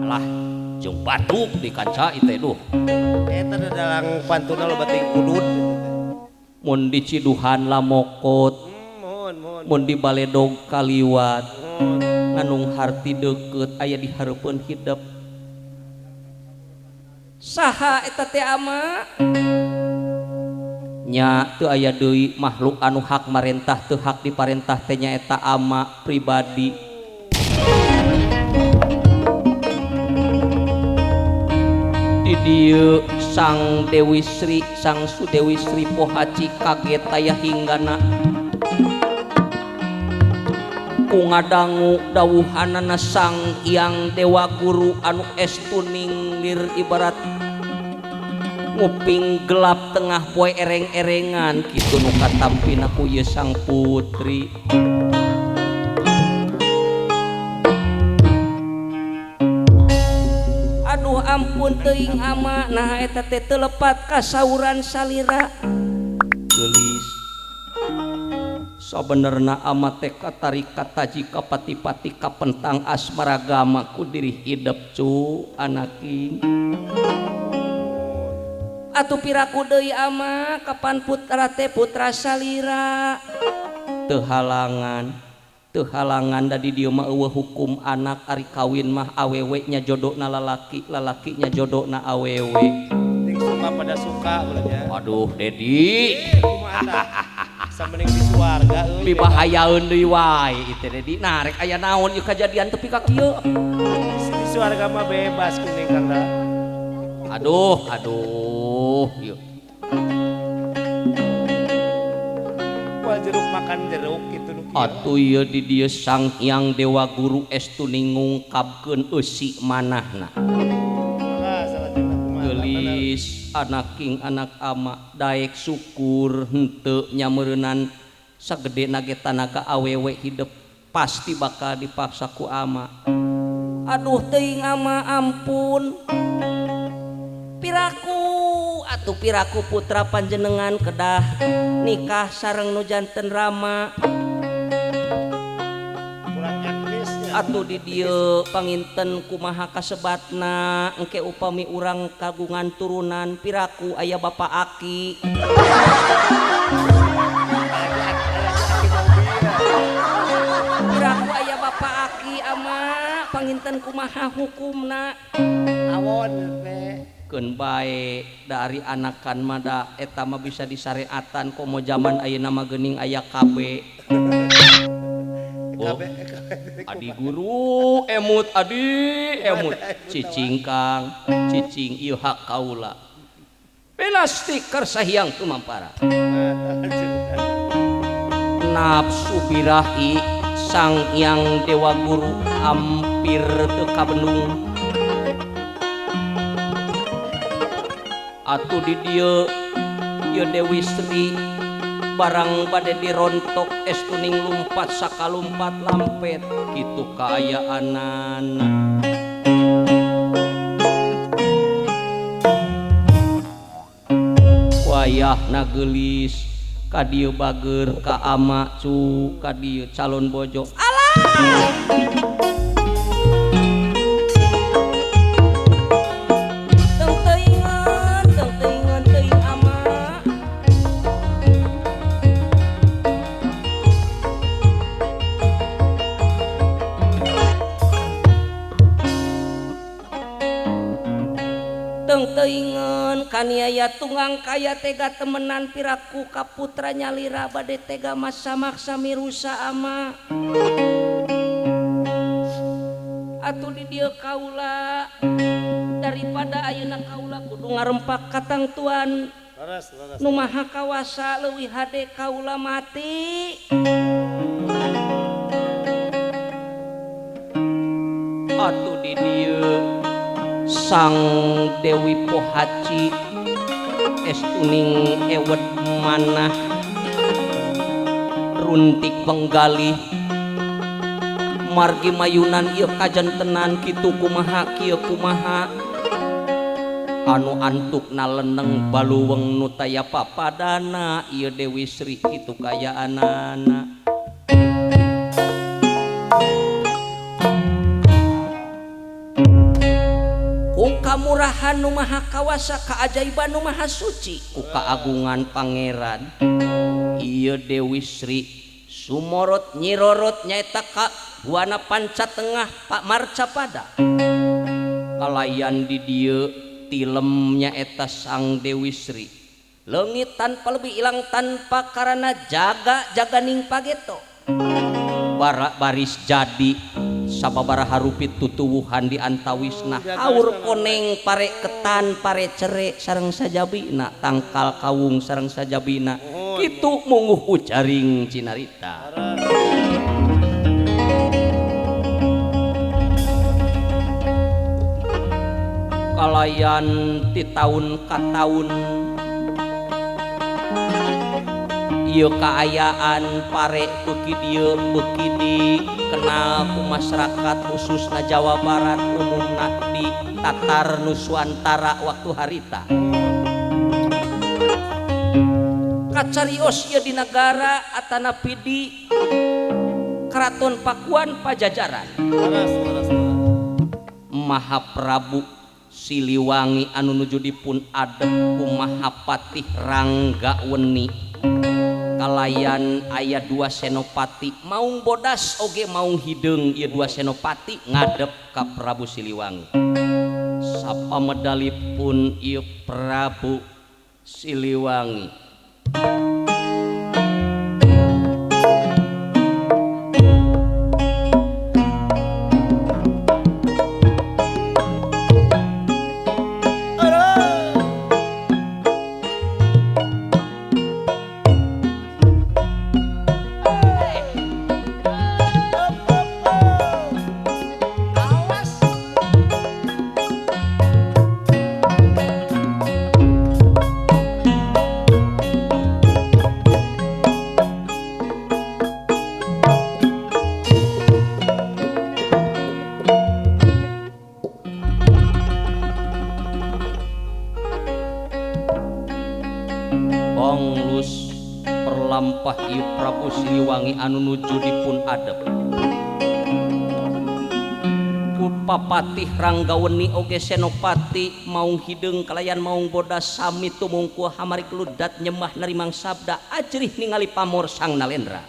Alah jeung batuk di kanca ieu teh duh. Eta dalang pantuna loba teuing udud. Mun diciduhan lamokot. Mohon. Mun dibaledog kaliwat. Nganung harti deukeut aya di hareupeun hidep. Saha eta teh ama? Nya teu aya deui makhluk anu hak marentah teu hak diparentah teh nyaeta ama pribadi. Di dieu Sang Dewi Sri, Sang Sudewi Sri Pohaci kaget aya hinggana. Ku ngadangu dawuhanana Sang Hyang Dewa Guru anu estu lir ibarat nguping gelap tengah poe ereng-erengan kitu nu katampina ku ieu sang putri. Aduh ampun teuing ama nah eta teh teu lepat kasauran salira. Geulis. Sabenerna ama teh katarik kataji kapati-pati kapentang asmaragama ku diri hidep cu anaking. Atuh piraku deui ama kapan putra teh putra salira. Teu halangan da di dieu mah eueuh hukum anak ari kawin mah awewe nya jodona lalaki, lalaki nya jodona awewe. Ting suka pada suka ulah nya. Waduh Dedi. Sampening di suarga euy. Pibahayaeun deui wae ieu teh Dedi. Nah rek aya naon ieu kajadian tepi ka kieu. Di suarga mah bebas kuning Kang. Aduh, aduh ieu. Wah jeruk makan jeruk kitu nu kieu. Atuh ieu di dieu Sang Hyang Dewa Guru estu ngungkapkeun eusi manahna. Geulis anaking anak ama daek syukur henteu nyameureunnan sagede nage tanaga awewe hidep pasti bakal dipaksa ku ama. Aduh teuing ama ampun. Piraku atuh piraku putra panjenengan kedah nikah sareng nu janten Rama. Atuh di dieu panginten kumaha kasebatna engke upami urang kagungan turunan piraku aya Bapak Aki. Piraku aya Bapak Aki ama panginten kumaha hukumna. Awon teh. Keun bae dari anakan mah da eta mah bisa disareatan komo jaman ayeuna mah geuning aya KB. Oh, adi guru emut adi emut cicing kang cicing ieu hak kaula. Pinasti karsa hyang tumampara. Nafsu birahi Sang Hyang Dewa Guru hampir teu kabendung. Atuh di dieu ieu Dewi Sri barang bade dirontok estuning lumpat sakalumpat lampet kitu kaayaanana. Wayahna geulis ka dieu bager ka ama cu ka dieu calon bojo. Alah. Teuingeun kaniaya tunggang kaya tega temenan piraku ka putra nyalira bade tega masa-maksa mirusa ama. Atuh di dieu kaula daripada ayeuna kaula kudu ngarempak katangtuan nu maha kawasa leuwih hade kaula mati. Atuh di dieu Sang Dewi Pohaci estuning ewet manah runtik penggalih margi mayunan ieu kajantenan kitu kumaha kieu kumaha anu antukna leneng baluweng nu taya papadana ieu Dewi Sri kitu kayaanana. kamurahan nu maha kawasa kaajaiban nu maha suci ku kaagungan pangeran ieu Dewi Sri sumorot nyirorot nyaeta ka Buana Panca Tengah Pak Marcapada kalayan di dieu tilem nyaeta Sang Dewi Sri leungit tanpa lebih ilang tanpa karana jaga jaganing pageto bara baris jadi sababaraha rupi tutuwuhan di antawisna haur koneng pare ketan pare cere sareng sajabina tangkal kawung sareng sajabina kitu munguh ujaring cinarita. Kalayan ti taun ka taun ieu kaayaan pare beuki dieu beuki dikenal ku masyarakat khususna Jawa Barat umumna di Tatar Nuswantara waktu harita. Kacarios ieu di nagara atanapi di Keraton Pakuan Pajajaran. Mahaprabu Siliwangi anu nuju dipun adep ku Mahapatih Ranggaweni kalayan aya dua senopati maung bodas oge maung hideung ieu dua senopati ngadep ka Prabu Siliwangi. Sapa medalipun ieu Prabu Siliwangi Prabu Siliwangi anu nuju dipun adep ku Papatih Ranggaweni oge Senopati maung hideung kalayan maung bodas sami tumungkul hamarik ludat nyembah narimang sabda ajrih ningali pamor Sang Nalendra.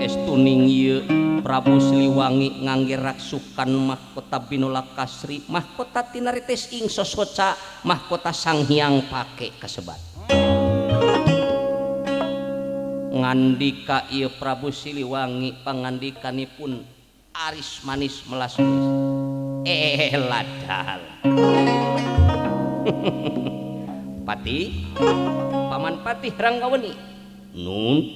Estuning ieu Prabu Siliwangi ngangge raksukan mahkota Binola Kasri mahkota tinarites ing sosoca mahkota Sang Hyang Pake kasebat. Ngandika ieu Prabu Siliwangi pangandikanipun aris manis melas manis ladal. Pati Paman Patih Ranggaweni nun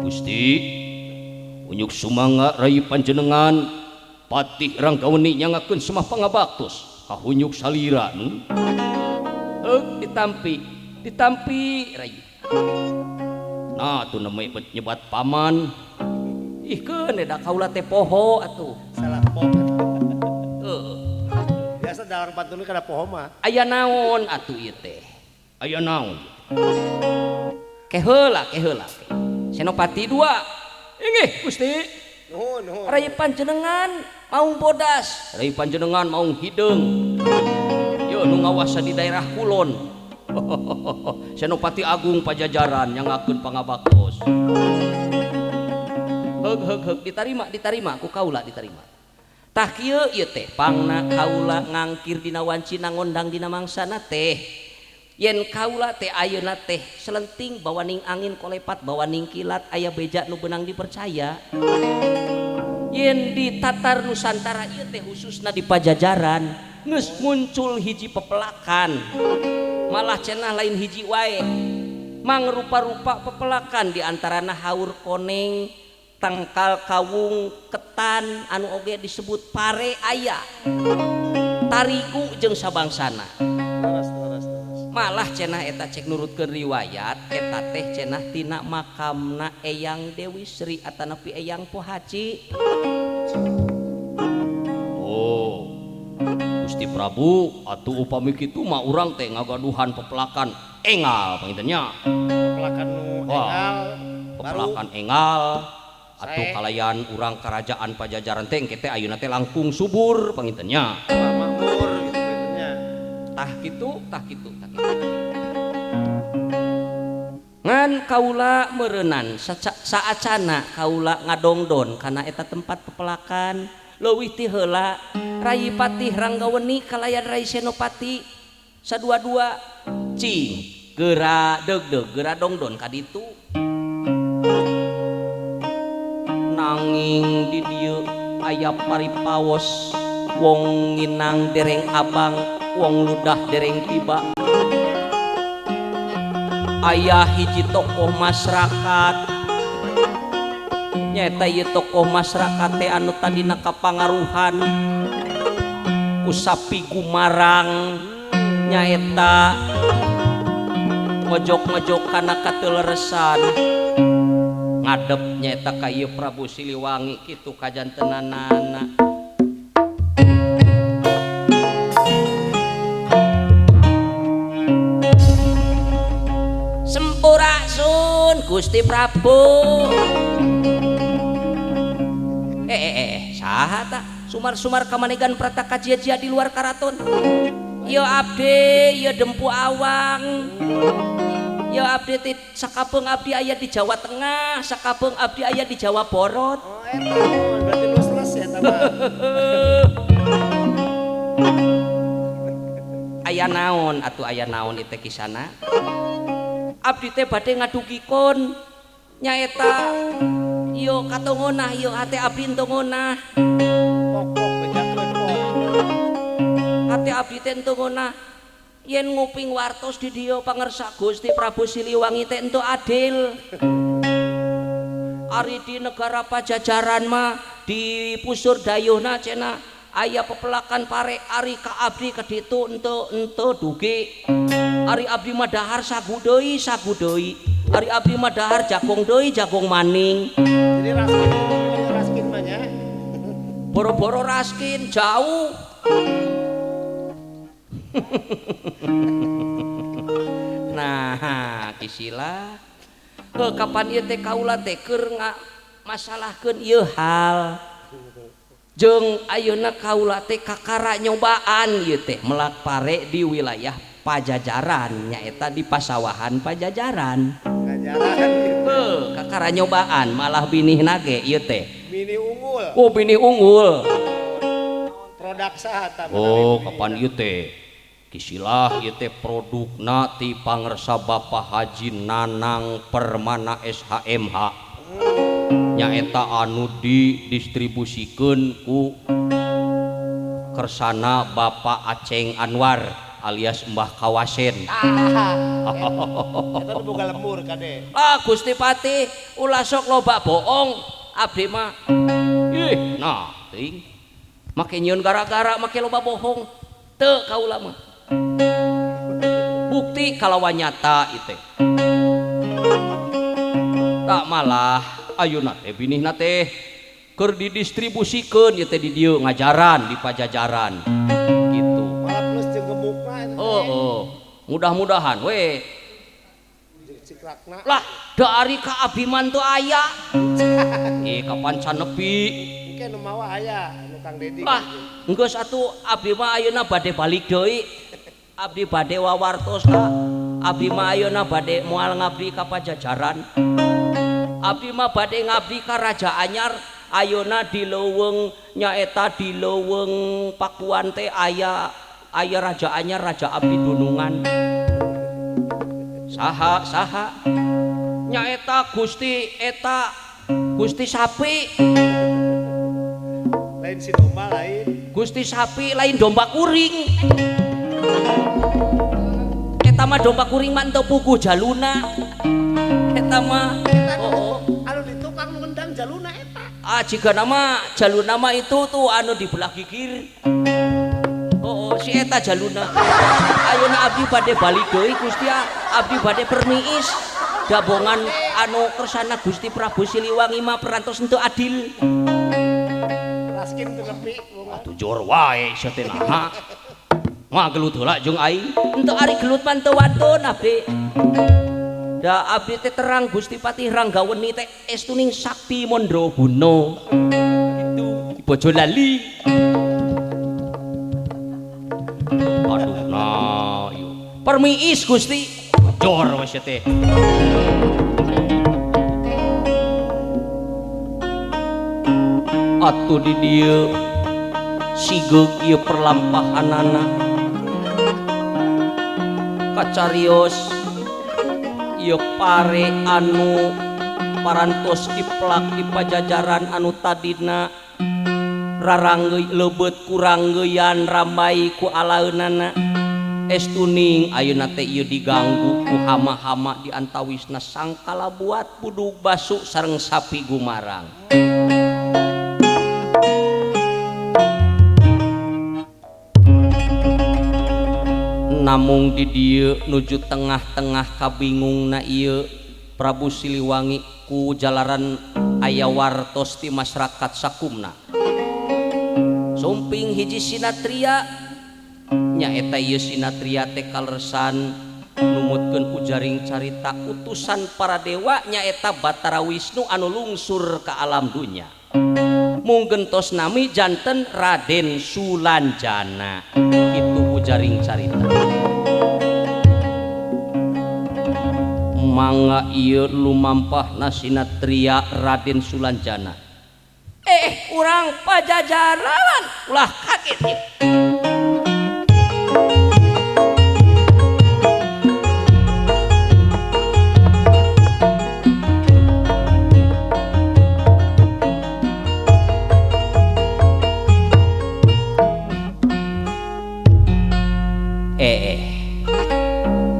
Gusti unyuk sumangga rai panjenengan Patih Ranggaweni nyangakeun semah pangabaktos kahunyuk salira nun heug ditampi ditampi rai. Nah atuh neme nyebat paman ih keun da kaula teh poho atuh salah poho. Heeh biasa dalang pantun kana poho mah aya naon atuh ieu teh aya naon keheula keheula Senopati dua inggih Gusti nuhun nuhun rai panjenengan maung bodas rai panjenengan maung hideung yeuh nu ngawasa di daerah kulon Senopati Agung Pajajaran nyangakeun pangabaktos. Heug heug heug ditarima ditarima ku kaula ditarima. Tah kieu ieu teh pangna kaula ngangkir dina wancina ngondang dina mangsana teh. Yen kaula teh ayeuna teh selenting bawaning angin kolepat bawaning kilat aya beja nu beunang dipercaya. Yen di Tatar Nusantara ieu teh khususna di Pajajaran geus muncul hiji pepelakan. Malah cenah lain hiji wae mangrupa-rupa pepelakan diantarana haur koneng tangkal kawung ketan anu oge disebut pare aya tarigu jeung sabangsana. Malah cenah eta cek nurutkeun riwayat eta teh cenah tina makamna Eyang Dewi Sri atanapi Eyang Pohaci. Oh Gusti Prabu atuh upami kitu mah urang teh ngagaduhan pepelakan engal panginten nya. Pepelakan nu engal pepelakan engal atuh kalayan urang kerajaan Pajajaran teh engke teh ayeuna teh langkung subur panginten nya. Makmur gitu. Tah kitu, tah kitu, tah kitu. Ngan kaula meureunnan saacana kaula ngadongdon kana eta tempat pepelakan leuwih ti heula Rai Patih Ranggaweni kalayan Rai Senopati sadua-dua cing geura deugdeug geura dongdon ka ditu. Nanging di dieu aya paripaos wong nginang dereng abang wong ludah dereng tiba. Aya hiji tokoh masyarakat nyaeta ieu tokoh masyarakat teh anu tadina kapangaruhan ku sapi gumarang nyaeta ngojok-ngojok kana kateleresan ngadep nyaeta ka ieu Prabu Siliwangi kitu kajantenanana. Sempurasun Gusti Prabu. Saha ta sumar-sumar kamanegan prataka jia-jia di luar karaton. Ieu abdi, ieu dempu awang. Ieu abdi teh sakapeung abdi aya di Jawa Tengah, sakapeung abdi aya di Jawa Barat. Oh eta berarti lus-lus eta mah. Aya naon atuh aya naon ieu teh kisana? Abdi teh bade ngadugikeun nyaeta ieu katongonah ieu hate abdi henteu ngeunah. Pokok bejakeun pok. Hate abdi teh henteu ngeunah yen nguping wartos di dieu pangersa Gusti Prabu Siliwangi teh henteu adil. Ari di negara Pajajaran mah di pusur dayuhna cenah aya pepelakan pare ari ka abdi ka ditu henteu henteu dugi. Ari abdi mah dahar sagu deui sagu deui. Ari abdi mah dahar jagong deui jagong maning. Jadi raskin raskin mah nya. Boro-boro raskin jauh. Nah, kisila. Heuh kapan ieu teh kaula teh keur ngamasalahkeun ieu hal. Jeung ayeuna kaula teh kakara nyobaan ieu teh melak pare di wilayah Pajajaran nyaeta di pasawahan Pajajaran. Pajajaran gitu. Heuh, kakara nyobaan malah binihna ge ieu teh. Binih unggul. Oh, binih unggul. Produk saha tah? Oh, kapan ieu teh? Kisilah ieu teh produkna ti pangersa Bapak Haji Nanang Permana SHMH. Nyaeta anu didistribusikeun ku kersana Bapak Aceng Anwar alias Mbah Kawasen. Eta nu boga lembur kade. Ah Gusti Patih ulah sok loba bohong abdi mah. Ih, nah teuing. Make nyieun gara-gara make loba bohong. Teu kaula mah. Bukti kalawan nyata ieu teh. Tak malah ayeuna teh binihna teh keur didistribusikeun ieu teh di dieu ngajaran di Pajajaran. Gitu. Malah plus jeung gemuk mah. Heeh. Mudah-mudahan we. Cikrakna. Lah, da ari ka abdi mah teu aya. Kapan can nepi? Engke nu mawa aya anu Kang Dedi. Lah, geus atuh abdi mah ayeuna bade balik deui. Abdi bade wawartos ka. Abdi mah ayeuna bade moal ngabdi ka Pajajaran. Abdi mah bade ngabdi ka Raja Anyar. Ayeuna di leuweung nyaeta di leuweung Pakuan teh aya aya Raja Anyar, Raja Abdi Dunungan. Saha saha nyaeta Gusti eta Gusti Sapi. Lain si domba lain. Gusti Sapi lain domba kuring. Eta mah domba kuring mah teu puguh jaluna. Eta mah oh, oh. Anu di tukang nu ngendang jaluna eta. Ah jiga nama jaluna mah itu tuh anu di belah gigir. Oh, oh si eta jaluna. Ayeuna abdi bade balik deui Gusti, abdi bade permiis. Dabongan anu kersana Gusti Prabu Siliwangi mah perantos henteu adil. Raskin teu nepi. Atuh jor wae sia teh naha. Ngagelut heula jeung aing. Henteu ari gelut mah teu wantun abdi. Da abdi teh terang Gusti Patih Ranggaweni teh estuning sakti mandraguna. Gitu bojo lali. Aduh nah Permiis Gusti. Jor we sia teh. Atuh di dieu sigeug ieu perlampahanana. Kacarios ieu pare anu parantos diplak di pajajaran anu tadina raranggeuy leubeut kuranggeuyan rambai ku alaeunana. Estuning ayeuna teh ieu diganggu ku hama-hama di antawisna sangkala buat budug basu sareng sapi gumarang. Namung di dieu nuju tengah-tengah kabingungna ieu Prabu Siliwangi ku jalaran aya wartos ti masyarakat sakumna. Sumping hiji sinatria nyaeta ieu sinatria teh kaleresan numutkeun ujaring carita utusan para dewa nyaeta Batara Wisnu anu lungsur ka alam dunya. Mung gentos nami janten Raden Sulanjana. Kitu ujaring carita. Mangga ieu lumampahna sinatria Raden Sulanjana. Urang pajajaran ulah kaget ieu.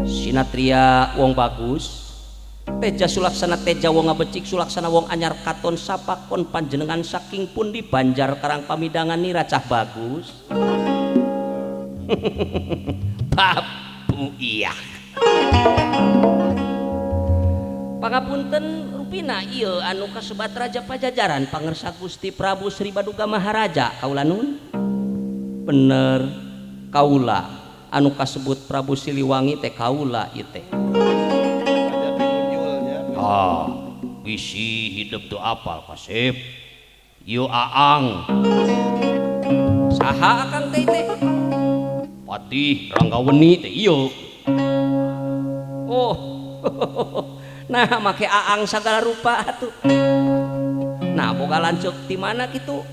Sinatria wong bagus teja sulaksana teja wong ngabecik sulaksana wong anyar katon sapakon panjenengan saking pun di Banjar Karang Pamidangan ni racah bagus. Babu iya. Pangapunten rupina ieu anu kasebat Raja Pajajaran pangersa Gusti Prabu Sri Baduga Maharaja kaula nun. Bener kaula anu kasebut Prabu Siliwangi teh kaula ieu teh. Ah, bisi hidup tuh apal kasep. Ieu Aang. Saha akang teh teh? Patih Ranggaweni teh ieu. Oh. Nah, make Aang sagala rupa atuh. Nah, boga lanceuk ti mana kitu?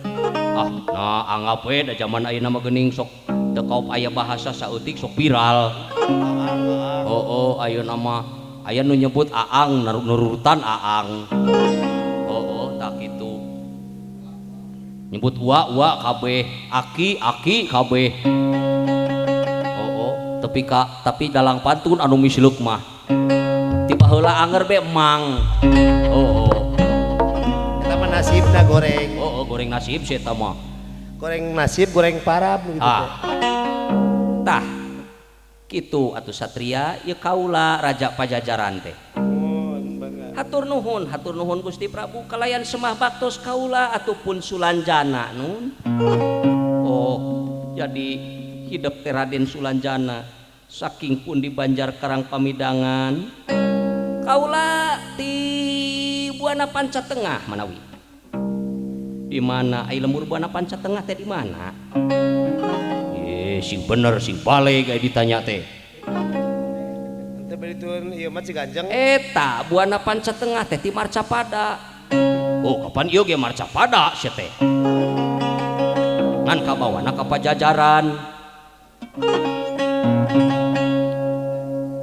Ah, nah anggap we da jaman ayeuna mah geuning sok teu kaop aya bahasa saeutik sok viral. Oh, ayeuna mah aya nu nyebut Aang nurutan Aang. Oh, tak kitu. Nyebut wa wa kabeh, aki aki kabeh. Oh, tapi ka tapi dalang pantun anu misleuk mah. Ti baheula anger be mang. Oh. Eta mah nasibna goreng. Oh, goreng nasib sih eta mah. Goreng nasib, goreng parab gitu. Ah. Tah. Kitu atuh satria ieu kaula Raja Pajajaran teh. Hatur nuhun Gusti Prabu kalayan semah baktos kaula ataupun Sulanjana nun. Oh, jadi hidup teh Raden Sulanjana saking pun di Banjar Karang Pamidangan kaula ti Buana Panca Tengah manawi. Di mana ai lembur Buana Panca Tengah teh di mana? Sing bener sing balik kayak ditanya teh. Ente beritun ieu mah Ciganjeng. Eta Buana Panca Tengah teh ti Marcapada. Oh, kapan ieu ge Marcapada sia teh. Ngan kabawana ka Pajajaran.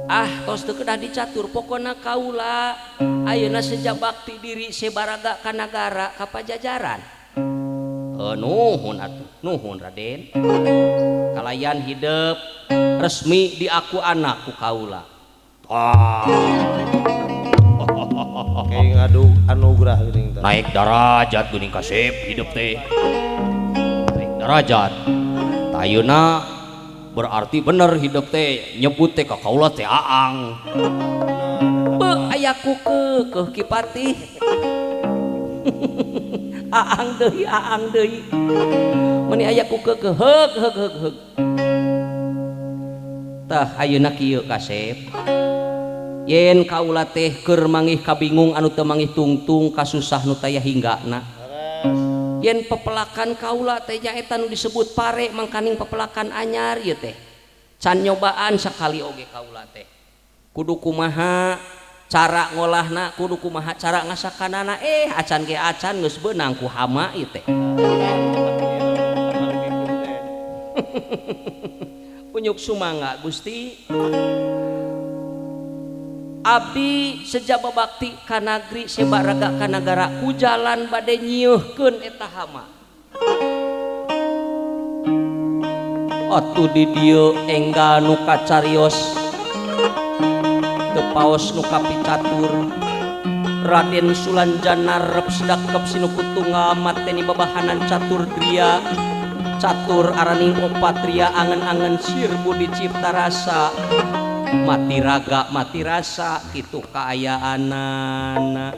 Ah, tos teu kedah dicatur pokona kaula ayeuna seja bakti diri sebaraga ka nagara ka Pajajaran. Nuhun atuh, nuhun Raden. Kalayan hidup resmi diaku anak ku kaula. Ah. Kayak ngadu anugerah geuning teh. Naik darajat geuning kasep hidup teh. Naik darajat. Tayuna berarti bener hidup teh nyebut teh ka kaula teh Aang. Beuh aya ku keukeuh Ki Patih. Aang deui, Aang deui. Meni aya ku keukeuh heug heug heug heug. Tah ayeuna kieu kasep. Yen kaula teh keur mangih kabingung anu teu mangih tungtung kasusah nu taya hinggana. Yen pepelakan kaula teh nyaeta nu disebut pare mangkaning pepelakan anyar ieu teh. Can nyobaan sakali oge kaula teh. Kudu kumaha cara ngolahna, kudu kumaha cara ngasakanana, acan ge acan geus beunang ku hama ieu teh. Unyuk sumangga Gusti. Abdi sejaba bakti ka nagri sebak raga ka nagara ku jalan bade nyieuhkeun eta hama. Atuh di dieu enggal nu kacarios teu paos nu kapicatur. Raden Sulanjana rep sedakep sinuku tunggal mateni babahanan catur dria catur araning opatria angen-angen sir budi cipta rasa mati raga mati rasa kitu kaayaanana.